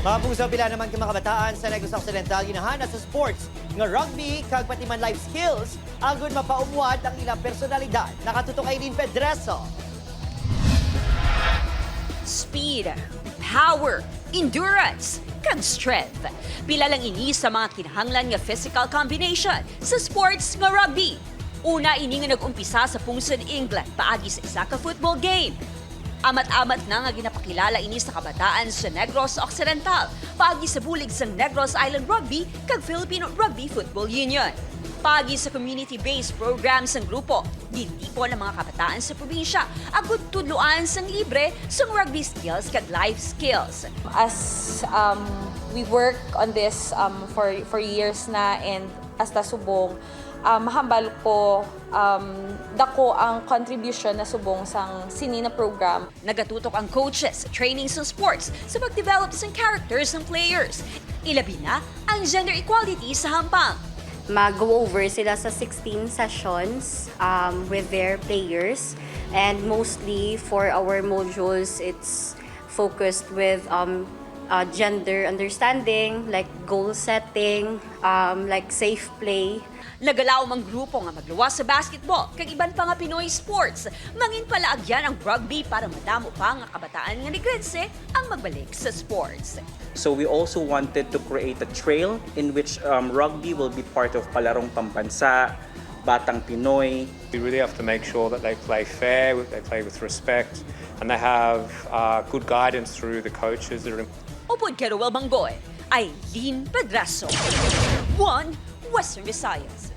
Mga puso, pila naman ka mga kabataan sa Negros Occidental ginahana sa sports nga rugby kag pati man life skills agud mapaumwad ang ilang personalidad. Nakatutok Eileen Pedreso. Speed, power, endurance, kag strength. Pila lang ini sa mga kinahanglan nga physical combination sa sports nga rugby. Una ini nga nag-umpisa sa pungsod England paagi sa isa ka football game. Amat-amat na nga ginapakilala ini sa kabataan sa Negros Occidental paagi sa bulig sa Negros Island Rugby kag Filipino Rugby Football Union. Paagi sa community-based programs ng grupo, gintipon ang mga kabataan sa probinsya agud tudloan sang libre sang rugby skills kag life skills. As we work on this for years na and hasta subong, mahambal ko dako ang contribution na subong sang sini na program. Nagatutok ang coaches sa training sa sports sa pag-develop sang characters ng players. Ilabi na ang gender equality sa hampang. Mag-go over sila sa 16 sessions with their players. And mostly for our modules, it's focused with gender understanding, like goal setting, like safe play. Nagalaom ang grupo nga magluwas sa basketball kag iban pa nga Pinoy sports. Mangin palaagyan ang rugby para madamo pa nga kabataan nga Negrense ang magbalik sa sports. So we also wanted to create a trail in which rugby will be part of Palarong Pambansa, Batang Pinoy. We really have to make sure that they play fair, they play with respect, and they have good guidance through the coaches that are Upod kay Ruel Bangoy, Eileen Pedraso. 1 Western Visayas.